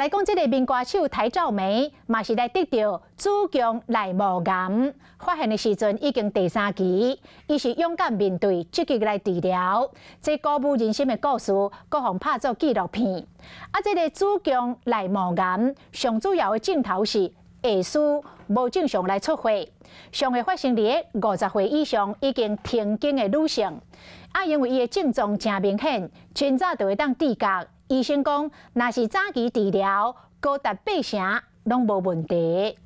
來講，這个民歌手邰肇玫嘛是來得著子宮內膜癌，發現的時陣已經第三期，伊是勇敢面對，積極來治療，這鼓舞人心的故事，閣予拍做紀錄片。啊，這个子宮內膜癌上主要的症頭是下絲無正常來出血，上會發生佇50歲以上已經停經的女性。啊，因為伊的症狀誠明顯，真早就會當知覺。醫生講，若是早期治療，高達八成攏無問題。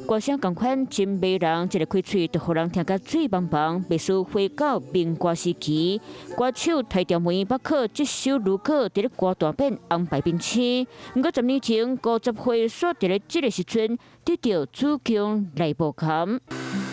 歌聲仝款真迷人，一个開喙就予人聽甲醉茫茫，袂輸回到民國時期。歌手邰肇玫欲靠這首如果佇咧歌壇變紅白明星。毋過10年前50歲煞佇咧這个時陣得著子宮內膜癌。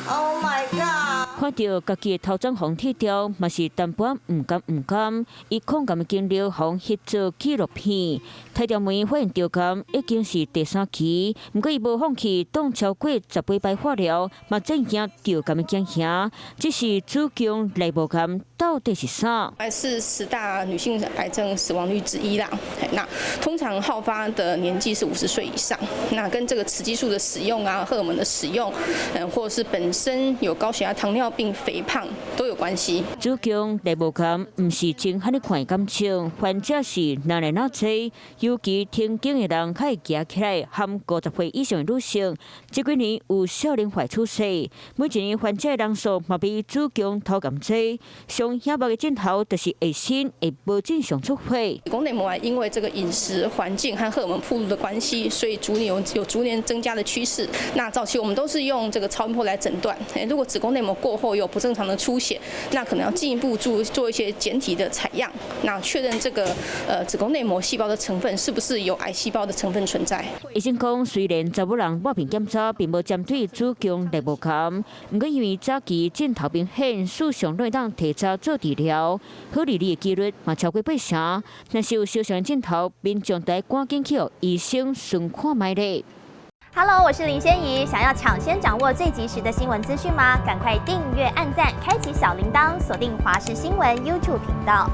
Oh my god！看著家己的頭鬃予剃掉，嘛是淡薄仔毋甘毋甘。伊抗癌的經歷，予翕做紀錄片。邰肇玫發現著癌已經是第三期，毋過伊無放棄，擋超過18擺化療，嘛戰勝著癌的驚嚇。這是子宮內膜癌到底是啥？是10大女性癌症死亡率之一啦。那通常好發的年紀是50歲以上。那跟這個雌激素的使用啊、荷爾蒙的使用，或者是本身有高血壓、糖尿病、肥胖都有關係。子宮內膜癌毋是真罕咧看的感情，患者是哪來哪濟，尤其停經的人較會驚起來，含50歲以上的女性，這幾年有少年化趨勢，每一年患者的人數嘛比子宮頭癌濟。上顯目的症頭就是下身會無正常出血。子宮內膜癌因為這個飲食環境和荷爾蒙暴露的關係，所以逐年有逐年增加的趨勢。那早期我們都是用這個超音波來診斷，如果子宮內膜過後有不正常的出血，那可能要進一步做做一些檢體的採樣，那確認這個子宮內膜細胞的成分是不是有癌細胞的成分存在。醫生講，雖然查某人抹片檢查並無針對子宮內膜癌，毋過因為早期症頭明顯，事實上攏會當提早做治療，好利利的幾率嘛超過八成。若是有相像症頭，民眾得趕緊去予醫生詢看覓咧。 Hello，我是林仙怡。想要搶先掌握最及時的新聞資訊嗎？趕快訂閱、按讚、開啟小鈴鐺，鎖定華視新聞 YouTube 頻道。